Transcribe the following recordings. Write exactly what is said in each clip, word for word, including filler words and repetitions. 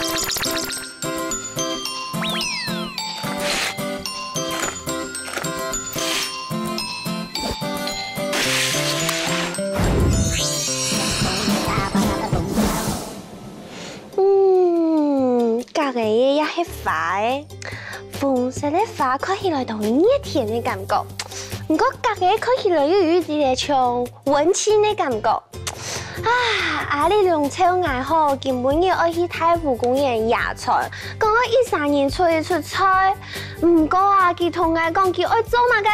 嗯，隔个个也係花个，紅色个花看起來當有熱天个感覺，毋過隔个看起來又有一點像溫馨个感覺。啊，阿里龍湊𠊎吼，今晡日愛去大湖公園野餐，講愛一儕人出一出菜。毋過啊，佢同𠊎講佢愛做麼个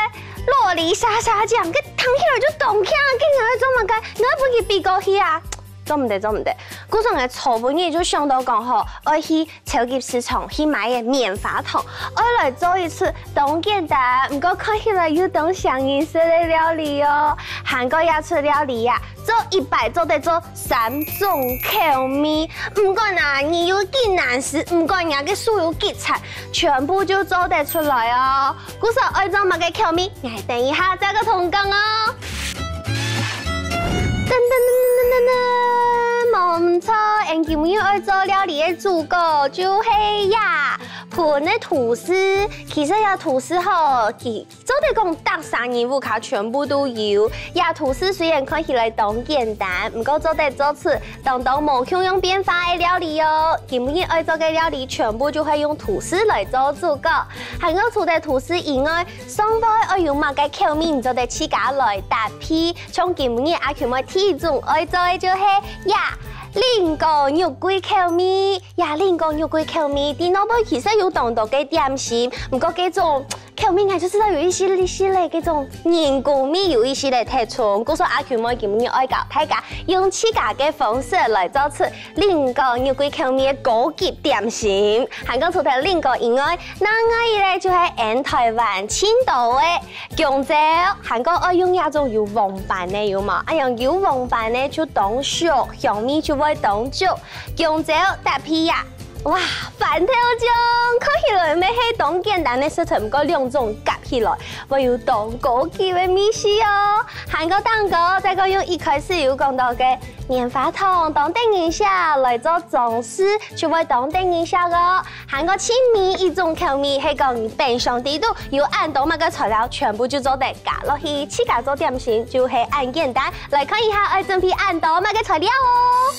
洛梨沙沙醬，該聽起來就當慶，竟然愛做麼个，𠊎愛分佢比過去啊！ 做毋得，做毋得。故所𠊎昨晡日就想到講吼，愛去超級市場去買个棉花糖，愛來做一出當簡單，毋過看起來又當像人食个料理哦。還過這出料理啊，做一擺做得做三種口味，毋管啊，你有幾難食，毋管你个手有幾殘，全部就做得出來哦。 故所愛做麼个口味，𠊎等一下再過同你講哦。噔噔噔噔噔噔，無毋著，𠊎今晡日愛做料理个主角就係這盆个吐司。其實這吐司吼，佢做得講逐儕人屋下全部都有。這吐司雖然看起來當簡單，毋過做得做出 當多無共樣變化个料理哦。今晡日愛做个料理全部就會用吐司來做主角。還過除忒吐司以外，上背愛有麼个口味，你做得自家來搭配。像今晡日阿Q妹第一種愛做个就係這蘋果肉桂口味。這蘋果肉桂口味，在外背其實有當多个點心，毋過這種 口味𠊎就知道有一息仔息仔這種人工味，有一息仔特殊。故所阿Q妹今晡日愛教大家用自家个方式來做出蘋果肉桂口味个高級點心。還過除忒蘋果以外，另外一個就係𠊎等臺灣盡多个弓蕉，還過愛用這種有黃斑个，有無？恁樣有黃斑个就當熟，香味就會當足。弓蕉搭配啊， 哇，番豆醬，看起來乜係當簡單个食材，毋過兩種合起來，會有當高級个味緒哦。還過頂高，再過用一開始有講到个棉花糖，當得人惜，來做裝飾，就會當得人惜哦。還過盡尾一種口味，係講你冰箱底肚有恁多麼个材料，全部就做得加落去，自家做點心，就係恁簡單。來看一下，愛準備恁多麼个材料哦。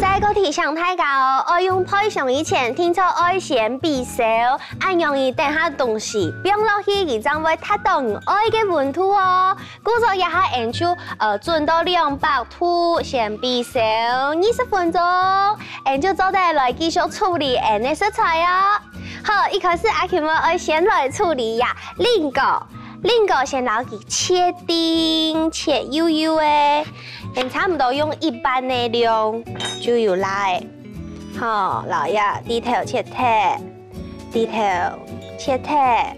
再過提醒大家哦，愛用配送以前，定著愛先比燒，恁樣仔等下東西放落去，佢正會達到你愛个溫度哦。故所這下𠊎等就，呃，準到兩百度，先比燒二十分鐘，𠊎等就做得來繼續處理𠊎等个食材哦。 好，一開始阿Q妹愛先來處理這蘋果。蘋果先摎佢切丁，切幼幼仔，𠊎等差毋多用一半个量就有罅仔。好，摎這蒂頭切忒，蒂頭切忒，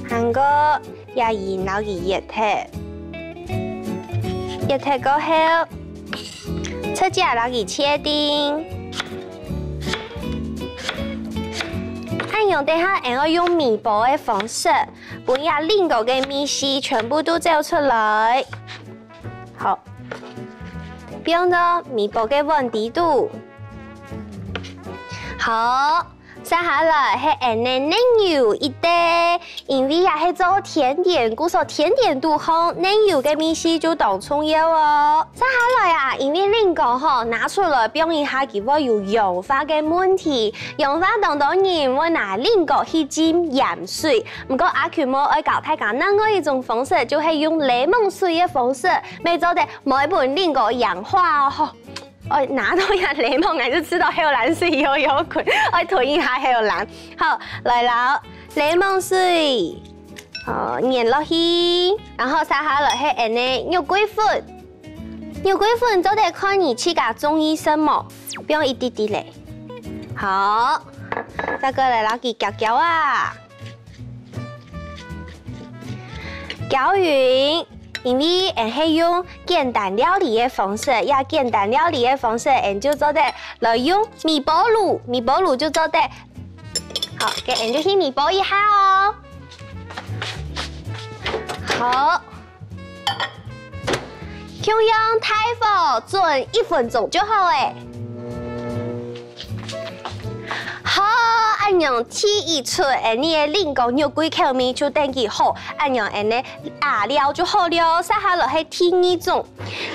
還過 這仁摎佢挖忒。挖忒過後，直接摎佢切丁。恁樣等下𠊎等愛用微波个方式，分這蘋果个味緒全部都走出來。好，放到微波个碗底肚。好， 續下來係𠊎等个奶油一滴，因為這係做甜點，故所甜點肚項奶油个味緒就當重要哦。續下來啊，因為蘋果吼拿出來放一下，佢會有氧化个問題，氧化當多人會拿蘋果去浸鹽水。毋過阿Q妹愛教大家另外一種方式，就係用檸檬水个方式，乜做得無分蘋果氧化哦。吼， 愛拿到這檸檬，還係食到口瀾水油油滾，愛吞一下口瀾。好，來摎檸檬水，哦，撿落去，然後續下來係𠊎等个肉桂粉。肉桂粉做得看你自家中意食無，放一滴滴仔。好，再過來摎佢攪攪啊。攪勻，因為𠊎係用簡單料理个方式，這簡單料理个方式，𠊎就做得來用微波爐，微波爐就做得。好，該𠊎就去微波一下哦。好。 共樣大火轉一分鐘就好欸。好，恁樣第一出𠊎俚个菱角肉桂口味就等佢好，恁樣𠊎俚个餡料就好了。接下來係第二種，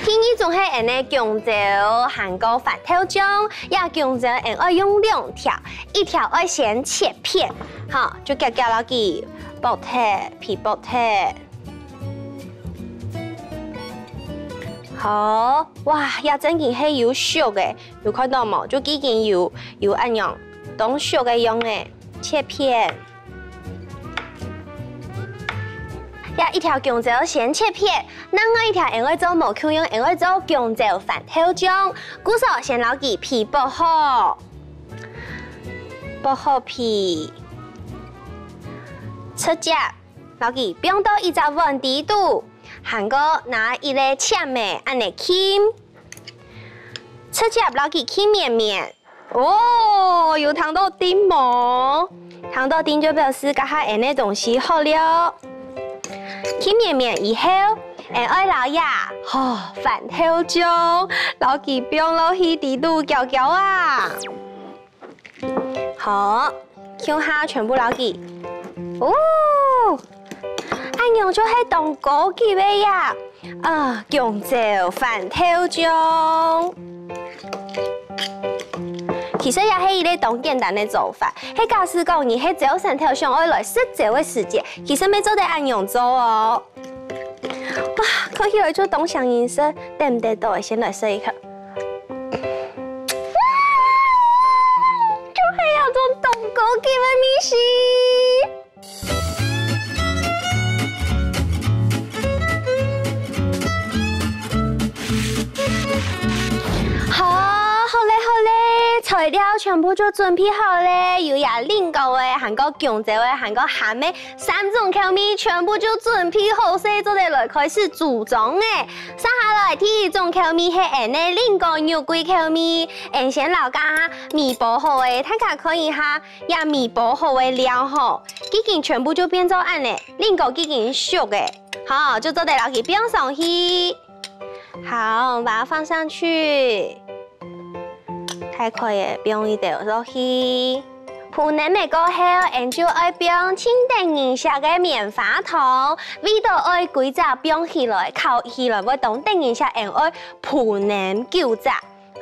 第二種係𠊎俚个弓蕉還過番豆醬，這弓蕉𠊎俚愛用兩條，一條愛先切片，好，就遽遽摎佢剝忒，皮剝忒。 好，哇，這正經係有熟欸，有看著無？就既經有，有恁樣，當熟个樣欸，切片。這一條弓蕉先切片，另外一條𠊎愛做無共樣，𠊎愛做弓蕉番豆醬。故所先摎佢皮剝好，剝好皮，直接 摎佢放到一隻碗底肚，還過拿一个籤仔恁仔撳，直接摎佢撳綿綿。哦，有聽著叮無？聽著叮就表示這下𠊎俚个東西好了。撳綿綿以後，𠊎愛摎這，吼，番豆醬，摎佢放落去底肚攪攪啊！ 好，共下全部摎佢。哦，恁樣就係當高級个呀！啊，弓蕉番豆醬。其實也係一個當簡單个做法，係假使講你係朝晨頭想愛來食朝个時節，其實乜做得恁樣做哦。哇，看起來就當想食，等毋得到，先來食一口。 哇，就係這種當高級个味緒。好，好咧，好咧，材料全部就準備好咧，有這菱角个，還過弓蕉个，還過鹹个， 三種口味全部就準備好勢，做得來開始組裝欸。接下來第一種口味係𠊎俚个菱角肉桂口味，𠊎俚先摎這下微波好个，大家看一下，這微波好个料吼，既經全部就變做恁仔，菱角既經熟个，好，就做得摎佢放上去。好，把它放上去。 大概个放一兜落去。鋪軟仔過後，𠊎俚就愛放盡得人惜个棉花糖，為著愛歸隻放起來，烤起來會當得人惜，𠊎俚愛鋪軟九隻。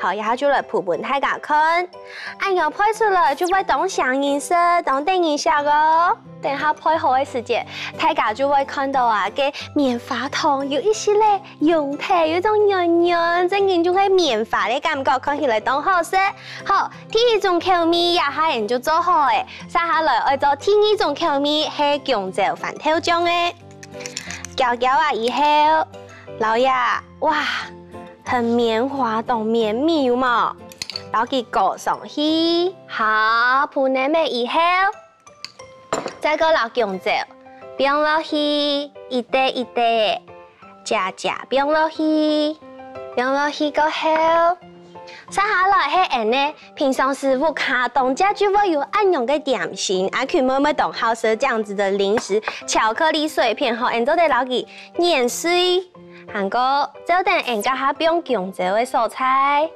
好，這下就來鋪分大家看。恁樣配出來就會當想人食，當得人惜哦。等下配好个時節，大家就會看著啊，該棉花糖有一息仔 溶忒，有一種軟軟，正經就係棉花个感覺，看起來當好食。好，第一種口味這下𠊎俚就做好了，接下來愛做第二種口味，係弓蕉番豆醬个。攪攪啊以後，摎這，哇，很綿滑，當綿密有無？摎佢裹上去，好，鋪軟仔以後， 再過摎弓蕉放落去，一垤一垤，姐姐放落去，放落去過後，接下來係𠊎俚个平常時屋下當家就會有恁樣个點心，阿Q妹妹當好食這樣子的零食，巧克力碎片吼，𠊎俚做得摎佢研碎，還過做得𠊎俚這下放弓蕉个所在。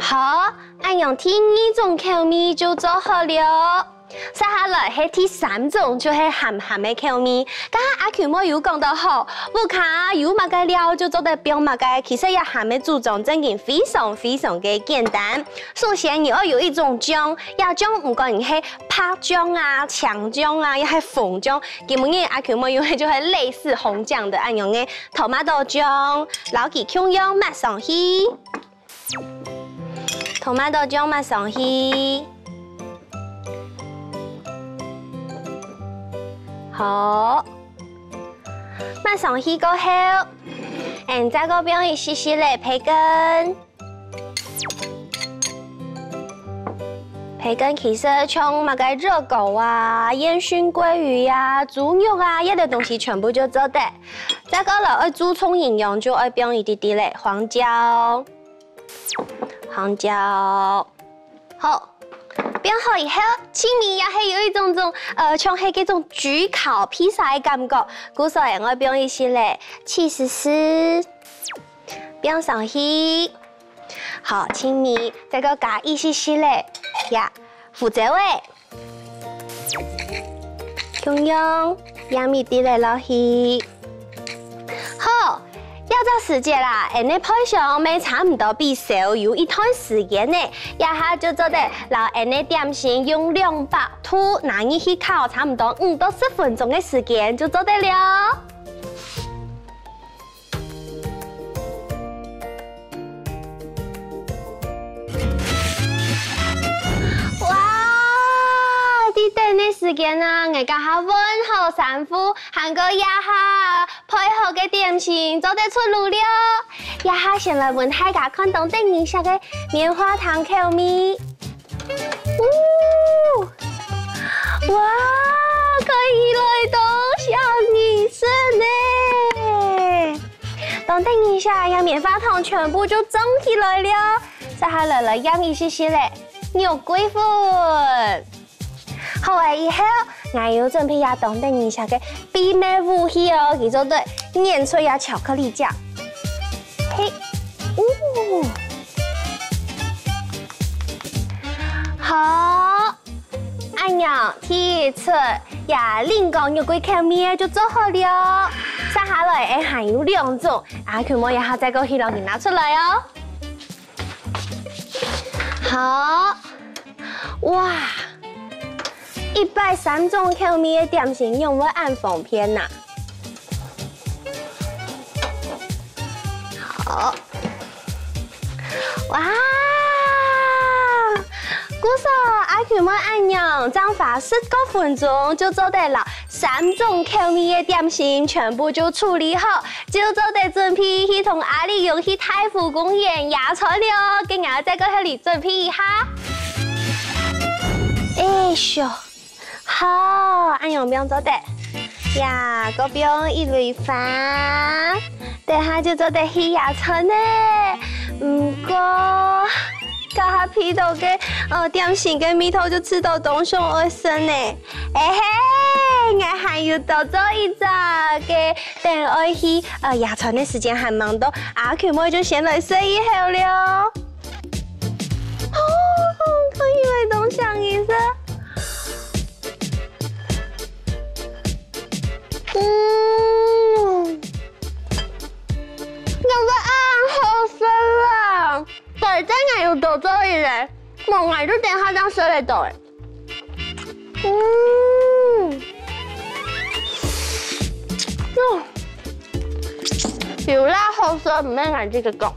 好，恁樣第二種口味就做好了。接下來係第三種，就係鹹鹹个口味。頭下阿Q妹有講著吼，屋下有麼个料就做得放麼个，其實這鹹个組裝正經非常非常个簡單。首先你愛有一種醬，這醬毋管你係白醬啊、青醬啊，也係紅醬，今晡日阿Q妹用个就係類似紅醬个恁樣个tomato醬，摎佢共樣抹上去。 tomato醬抹上去。好，抹上去過後，𠊎俚再過放一息息仔培根。培根其實像麼个熱狗啊、煙燻鮭魚啊、豬肉啊，這兜東西全部就做得。再過來愛注重營養，就愛放一滴滴个黃椒，黃椒。好，放好以後，青米也係有一種種，呃，像係該種焗烤披薩个感覺，故所以愛放一息仔起司絲，放上去。 好，青米，再過加一息息仔，呀，胡椒仔，共樣，掞一滴仔落去。好，這隻時節啦，𫣆俚配上乜差毋多必須有一段時間呢，這下就做得摎𫣆俚點心用兩百度拿入去烤，差毋多五到十分鐘个時間就做得了。 哇！在等个時間啊，𠊎這下換好衫褲，還過這下配好个點心做得出爐了。這下先來分大家看當得人惜个棉花糖口味。 哦，哇，看起來當像人食呢！當得人惜，這棉花糖全部就裝起來了。接下來來掞一息息仔肉桂粉。好了以後，𠊎有準備這當得人惜个秘密武器哦，佢做得研出這巧克力醬。嘿，哦。 好，恁樣，第一出，這蘋果肉桂口味个就做好了。接下來，𠊎還有兩種，阿Q妹這下再過去摎佢拿出來哦。好，哇，一擺三種口味个點心，仰會恁方便哪？ 好。哇！故所阿Q妹恁樣，正花十過分鐘就做得摎三種口味个點心全部就處理好，就做得準備去同阿里勇去大湖公園野餐了。今日再過去準備一下。哎咻！ 好，恁樣放做得。呀，過放一蕊花，等下就做得去野餐呢。毋過，這下鼻著个，呃，點心个味道就試著當想愛食呢。欸嘿，𠊎還有多做一隻个，等愛去，呃，野餐个時間還吂到，阿Q妹就先來食一口了。 哦，看起來當想人食。嗯，仰會恁好食啊！對，真个有多做一个，無𠊎就等下正食得到欸。 嗯，哦，有啦，好食，毋免𠊎自家講。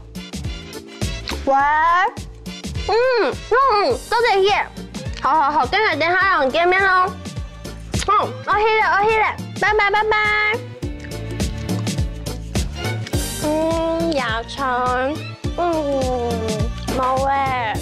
喂，嗯，嗯，多謝你。好好好，跟你等下再見面哦。哦，我去了，我去了，拜拜拜拜。嗯，野餐，嗯，無欸。